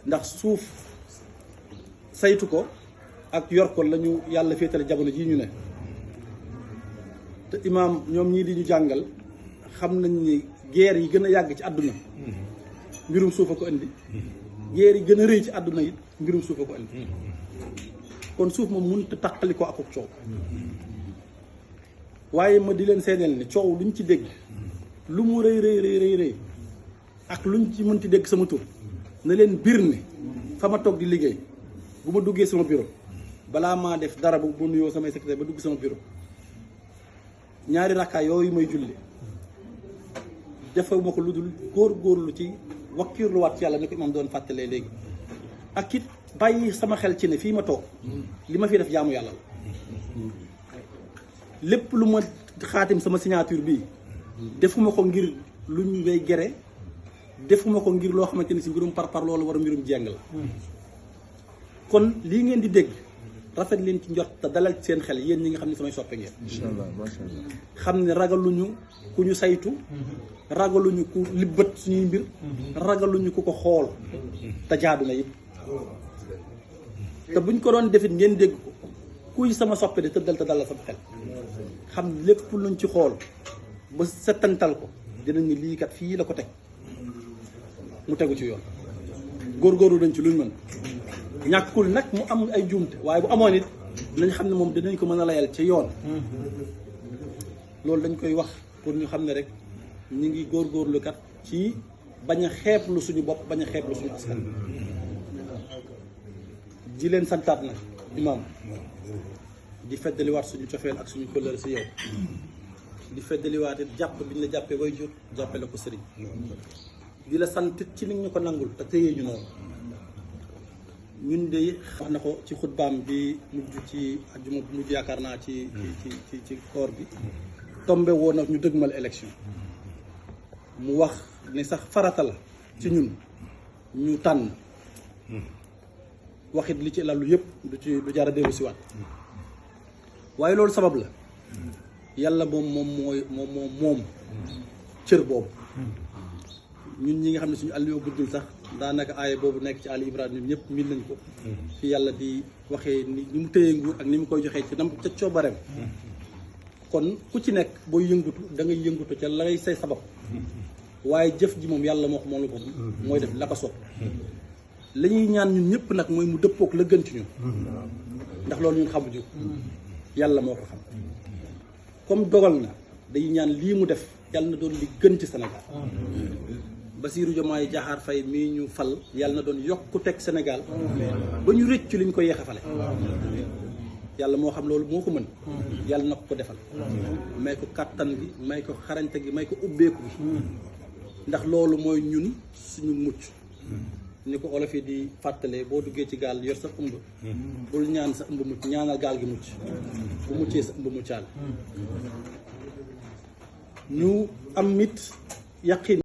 ndax suuf saytu ko ak yor ko lañu yàlla féetale jamono jii ñu ne te imaam ñoom ñii di ñu jàngal xam nañ ni guerre yi gën a yàgg ci àdduna mbirum suuf a ko indi guerre yi gën a rëy ci àdduna it mbirum suuf a ko indi kon suuf moom mënut a taqali ko akuk coow waaye ma di leen seedeel ni coow luñ ci dégg lu mu rëy ak luñ ci mënti dégg sama tur na leen biir ne fa ma toog di liggéey bu ma duggee sama bureau balaa maa def dara bu nuyoo samay secrétaire ba dugg sama bureau ñaari rakkaay yooyu may julli defewuma ko lu dul góorlu ci wakkiirluwaat ci yàlla ni ko imam doon fàttalee léegi ak it bàyyi sama xel ci ne fii ma toog li ma fi def jaamu yàlla la lépp lu ma xaatim sama signature bii defuma ko ngir lu ñu ngay gere defuma ko ngir loo xamante ni si mbirum par loolu war a mbirum jeng la kon lii ngeen di dégg rafet leen ci njort te dalal ci seen xel yéen ñi nga xam ne samay soppe ngeen incha allah macha allah xam ne ragaluñu ku ñu saytu ragaluñu ku libbët suñuy mbir ragaluñu ku ko xool te jaadu na it te buñ ko doon defit ngeen dégg ko kuy sama soppe de tëddal te dalal sama xel xam lépp luñ ci xool ba settantal ko dinañ ni lii kat fii la ko teg mu tegu ci yoon góorgóorlu nañ ci luñ mën ñàkkul nag mu am ay juumte waaye bu amoon it dinañ xam ne moom dinañ ko mën a layal ci yoon loolu dañ koy wax pour ñu xam ne rek ñu ngi góorgóorlu kat ci bañ a xeeblu suñu bopp bañ a xeeblu suñu askan di leen santaat nag imaam di feddaliwaat suñu cofeel ak suñu kóllëre si yow di feddaliwaat it jàpp bi ñu la jàppee way jur jàppee la ko sëriñ di la sant ci ni ñu ko nangul te téyee ñu noonu ñun de xam na ko ci xutbaam bi mujj ci ajjuma bu mujj yaakaar naa ci koor bi tombe woon na ñu dëgmal élection mu wax ni sax farata la ci ñun ñu tànn waxit li ci lalu yëpp du jar a dellu si waat waaye loolu sabab la yàlla moom cër boobu ñun ñi nga xam ne suñu àll yoo guddul sax daanaka aaya boobu nekk ci Ali Ibrahima ñun ñëpp miin nañ ko fi yàlla di waxee ni mu téye nguur ak ni mu koy joxee ci nam ca coobareem kon ku ci nekk booy yëngutu da ngay yëngutu ca lay say sabab waaye jëf ji moom yàlla moo ko moom la ko mooy def la ko sot la ñuy ñaan ñun ñëpp nag mooy mu dëppook la gën ci ñun ndax loolu ñun xamuñu yàlla moo ko xam comme dogal na dañuy ñaan lii mu def yàlla na doon li gën ci Sénégal Bassirou Diomaye Diakhar Faye mii ñu fal yàlla na doon yokkuteg Sénégal ba ñu rëcc li ñu ko yeex a fale yàlla moo xam loolu moo ko mën yàlla na ko defal may ko kàttan gi may ko xarañte gi may ko ubbeeku gi ndax loolu mooy ñun suñu mucc ni ko olof yi di fàttalee boo duggee ci gaal yor sa ëmb bul ñaan sa ëmb mucc ñaanal gaal gi mucc bu muccee sa ëmb muccaal ñu am it yaqin